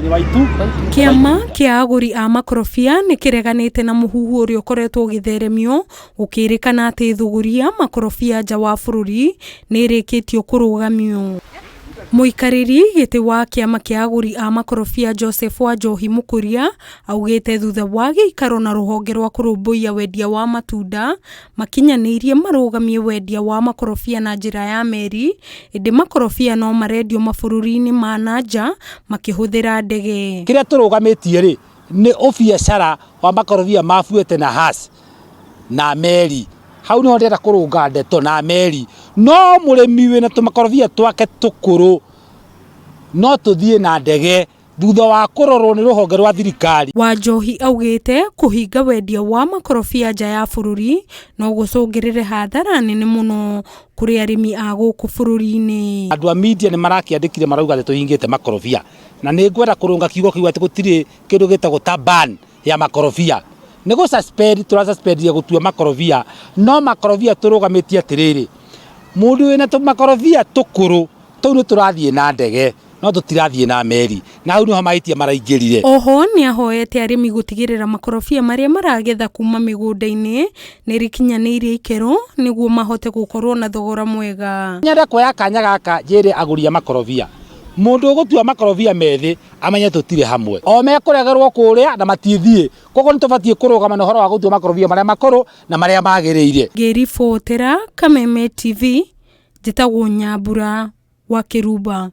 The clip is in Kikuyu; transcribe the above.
Kĩama kĩa agũri a makorobia nĩ kĩreganĩte na mũhuhu ũrĩa ũkoretwo ũgĩtheremio gũkĩrĩkana atĩ thũgũri ya makorobia nja wa bũrũri nĩ ĩrĩkĩtio kũrũgamio. Mũikarĩri gĩtĩ wa kĩama kĩa agũri a makorobia Joseph Wanjohi Mũkũria augĩte thutha wa gĩikaro na rũhonge rwa kũrũmbũiya wendia wa matunda makinyanĩirie marũgamie wendia wa makorobia na njĩra ya meri, ĩndĩ makorobia no marendio mabũrũri-inĩ ma na nja makĩhũthĩra ndege. Kĩrĩa tũrũgamĩtie rĩ, nĩ ũbiacara wa makorobia ma Fuete na Hass na meri. Hau nĩho ndĩrenda kũrũnga ndeto na meri. No mũrĩmi wĩna tũmakorobia twake tũkũrũ no tũthiĩ na ndege thutha wa kũrorwo nĩ rũhonge rwa thirikari. Wanjohi augĩte kũhinga wendia wa makorobia nja ya bũrũri no gũcũngĩrĩre hathara nene mũno kũrĩ arĩmi a gũkũ bũrũri-inĩ. Andũ a media nĩ marakĩandĩkire marauga atĩ tũhingĩte makorobia, na nĩ ngwenda kũrũnga kiugo kĩu atĩ gũtirĩ kĩndũ gĩtagwo ta ban ya makorobia. Nĩ gũ suspend tũra suspend gũtua makorobia, no makorobia tũrũgamĩtie atĩrĩrĩ, mũndũ wĩna tũmakorobia tũkũrũ tũu nĩ tũrathiĩ na ndege no tũtirathiĩ na meri, na hau nĩho mahĩtia maraingĩrire. Oho nĩahoete arĩmi gũtigĩrĩra makorobia marĩa maragetha kuma mĩgũnda-inĩ nĩrĩkinyanĩirie ikĩro nĩguo mahote gũkorwo na thogora mwega. Nyende kuoya kanya gaka njĩre agũri a makorobia, mũndũ ũgũtua makorobia methĩ amenye tũtirĩ hamwe, o mekũregerwo kũrĩa na matithiĩ, koguo nĩ tũbatiĩ kũrũgama na ũhoro wa gũtua makorobia marĩa makũrũ na marĩa magĩrĩire. Ngĩribotera Kameme TV, njĩtagwo Nyambura wa Kĩrumba.